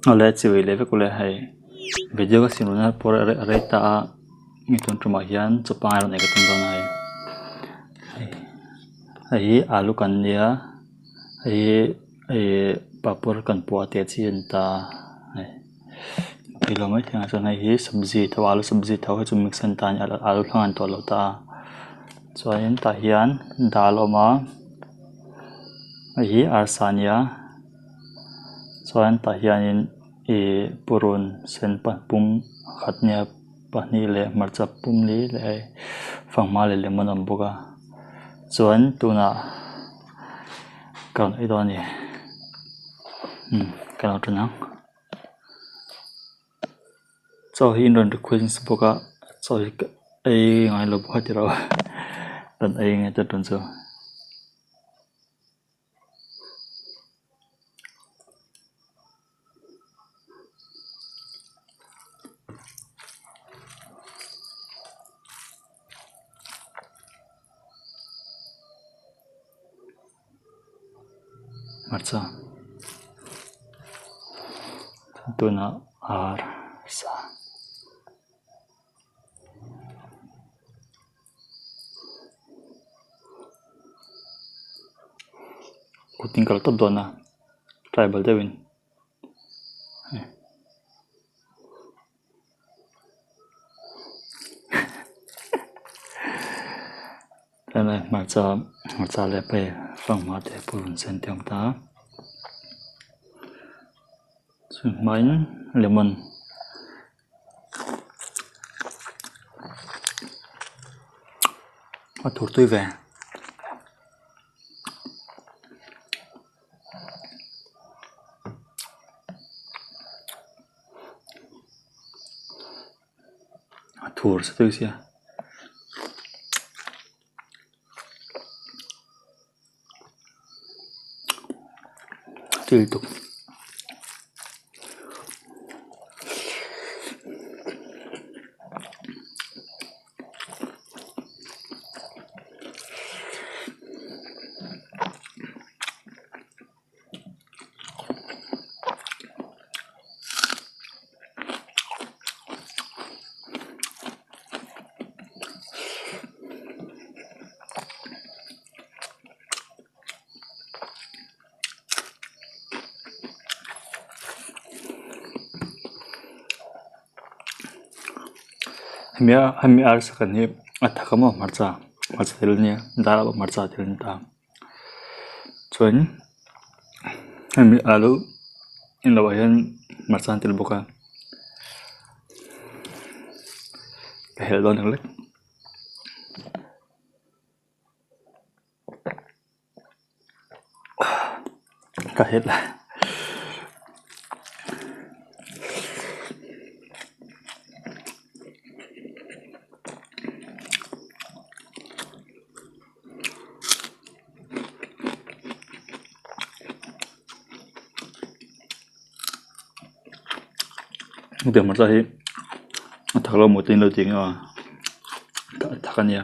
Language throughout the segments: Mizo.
Awle chibai leh vek ule hei video ka siam lohna pawh a rei ta a hei tun tumah hian chaw pangai rawn ei ka tum dawn a hei hei hi alu kan nia hei hi ihh papawr kan puah tih a chi a ni ta a hei tui lo mai thei ang chuan hei hi sabzi tho alu sabzi tho hei chu mix a ni ta a ni alu hlang a ni tawh lo ta a chuanin tah hian dal a awm a hei hi arsa a nia. Chuan tah hianin ih purun sen pum khat nia pahnih leh hmarcha pum li leh fanghma leh lemon a awm bawk a chuan tunah ka rawn ei dawn a ni umm ka lo ṭan ang chaw hi in rawn request nasa bawk a chaw hi ka ei ngai lo bawk a tiraw rawn ei nge ta ṭun chu. Hmarcha tunah ar sa. Kut in kal tawp dawn a tribal deuh in helai hmarcha hmarcha leh pei fanghma te purun sen te a awm ta a chumi hmain lemon. A tur tui ve. A thur sa tui sia. Tui lutuk. Hemi a hemi arsa kan hi a thak a maw hmarcha hmarcha tel ania dar ah pawh hmarcha tel a ni ta chuan hemi alu englo ah hian hmarcha an tel bawk a ka helh dawn ang lek. Ka helh a. Hetiang hmarcha hi a thak lo maw te in lo ti ang a a thak a nia.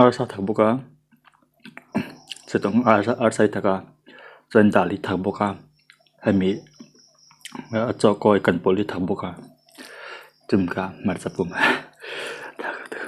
Arsa thak bawk a chutah arsa hi thak a chuan dal hi thak bawk a hemi a chaw kawi kan pawlh hi thak bawk a chumi kha hmarcha pum thak lutuk.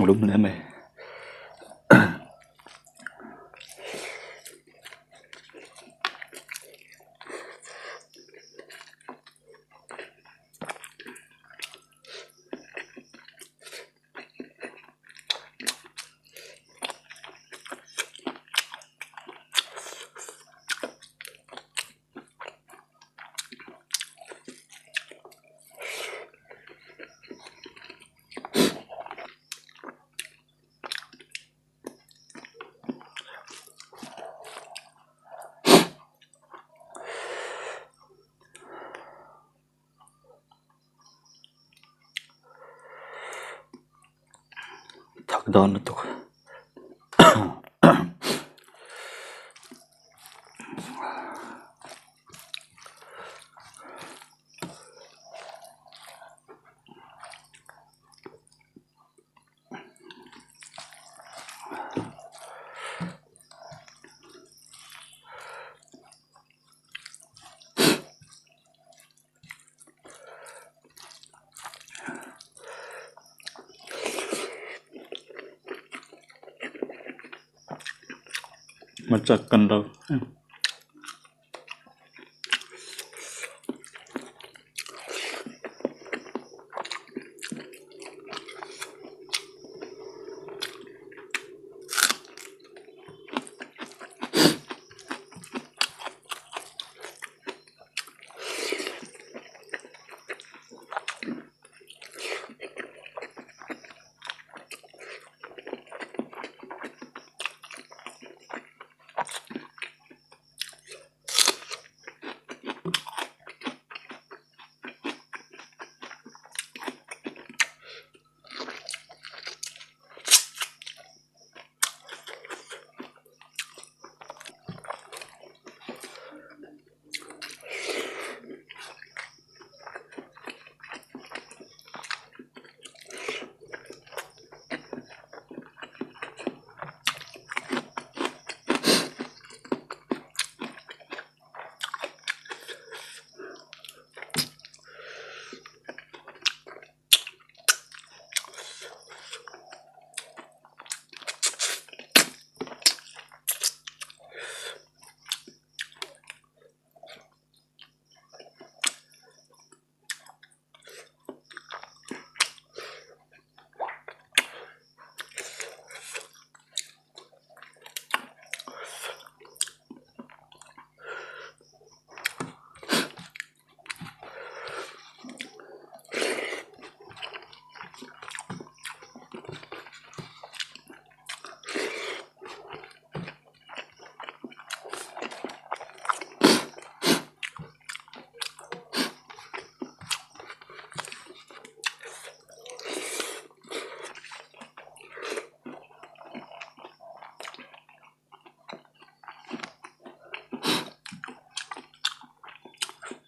A lum hle mai. Thak dawn lutuk. Hmarcha kan lo.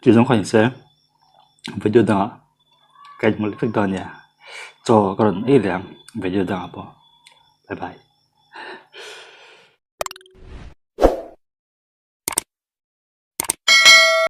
Ti zawng kha ni se video dangah ka inhmu leh vek dawn nia chaw ka rawn ei leh ang video dangah pawh bye bye.